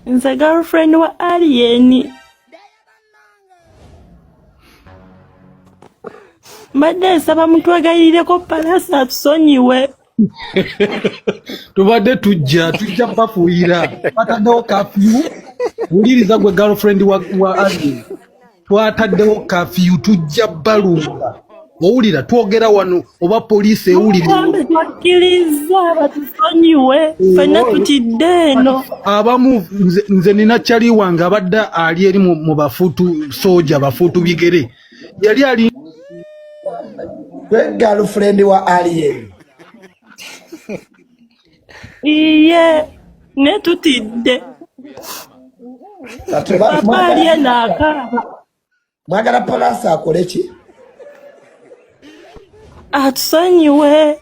Nze girlfriend wa Alien. Mbadde nsaba mutwegayirireko Palasa atusonyiwe. Tubadde tujja bafuuyira, bataddewo kafyu. Wuliriza gwe girlfriend wa Alien, twataddewo kafyu, tujja balumba. Owulira twogera wano oba poliisi ewulira? Mugambe twakkiriza batusonyiwe, ffenna tutidde eno. Abamu nze nina kyali wange abadde ali eri mu bafuutu soja, bafuutu bigere, yali ali Gwe girlfriend wa Alien? Iye, ne tutidde. Kati Papa Alien akaaba. Mwagala Palasa akole ki? Atusonyiwe,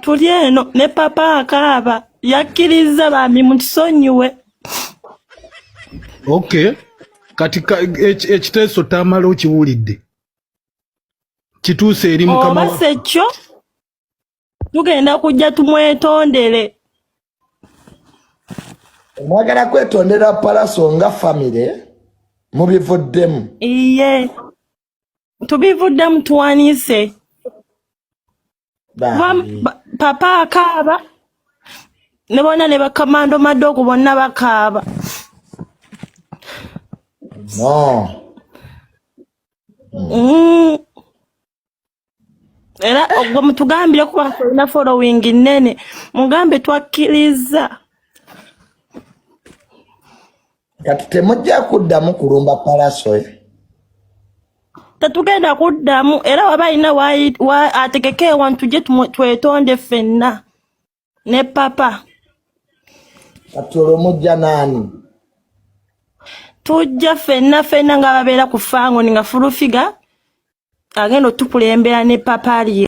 tuli eno ne papa akaaba, yakkiriza, bambi mutusonyiwe. Okay, kati ekiteeso tamala okiwulidde, kituuse eri mukama Oba sekyo tugenda kujja tumwetondere. Mwagala kwetondera Palaso nga famire, mubivuddemu? Iye, tubivuddemu, tuwanise. Bambi. Papa akaaba ne bonna ne bakamando madogo bonna bakaaba. No. Era ogwo mutugambire kuba olina following nnene, mugambe twakkiriza. Kati temujja kuddamu kulumba Palaso, eh? Tetugenda kuddamu, era waba alina ategeke ewantu tujje twetonde ffenna ne papa. Kati olwo mujja naani? Tujja ffenna ffenna nga babeera ku fangoni, nga fulufiga agenda otukulembera ne papa ali.